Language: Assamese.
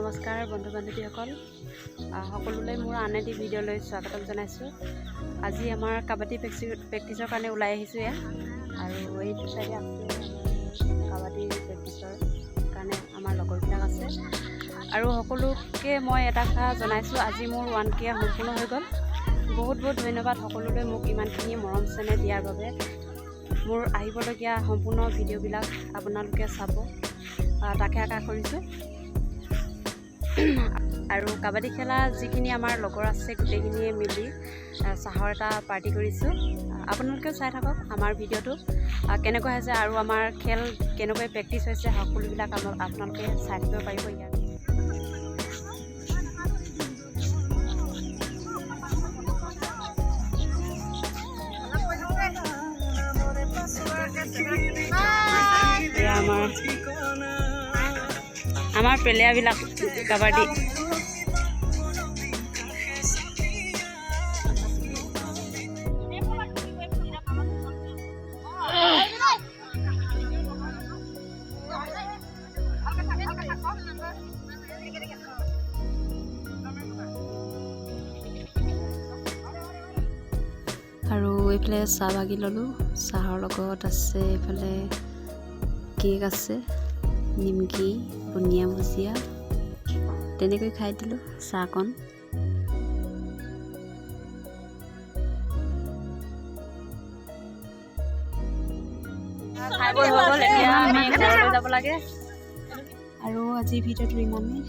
নমস্কাৰ বন্ধু বান্ধৱীসকল, সকলোলৈ মোৰ আন এটি ভিডিঅ'লৈ স্বাগতম জনাইছোঁ। আজি আমাৰ কাবাডী প্ৰেক্টিছৰ কাৰণে ওলাই আহিছোঁ এয়া। আৰু এইটো চাইডে আছে কাবাডী প্ৰেক্টিছৰ কাৰণে আমাৰ লগৰবিলাক আছে। আৰু সকলোকে মই এটা কথা জনাইছোঁ, আজি মোৰ 1K সম্পূৰ্ণ হৈ গ'ল। বহুত বহুত ধন্যবাদ সকলোলৈ মোক ইমানখিনি মৰম চেনেহ দিয়াৰ বাবে। মোৰ আহিবলগীয়া সম্পূৰ্ণ ভিডিঅ'বিলাক আপোনালোকে চাব, তাকে আশা কৰিছোঁ। আৰু কাবাডী খেলা যিখিনি আমাৰ লগৰ আছে, গোটেইখিনিয়ে মিলি চাহৰ এটা পাৰ্টি কৰিছোঁ। আপোনালোকেও চাই থাকক আমাৰ ভিডিঅ'টো কেনেকুৱা হৈছে আৰু আমাৰ খেল কেনেকৈ প্ৰেক্টিছ হৈছে, সকলোবিলাক আমাৰ আপোনালোকে চাই থাকিব পাৰিব ইয়াত। এয়া আমাৰ প্লেয়াৰবিলাক কাবাডী। আৰু এইফালে চাহ ভাগি ল'লোঁ। চাহৰ লগত আছে এইফালে কেক আছে, নিমকি, বুনিয়া, ভুজিয়া। তেনেকৈ খাই দিলোঁ চাহকণ। খাই বৈ হৈ গ'ল, এতিয়া আমি ঘৰলৈ যাব লাগে। আৰু আজি ভিডিঅ'টো ইমানেই।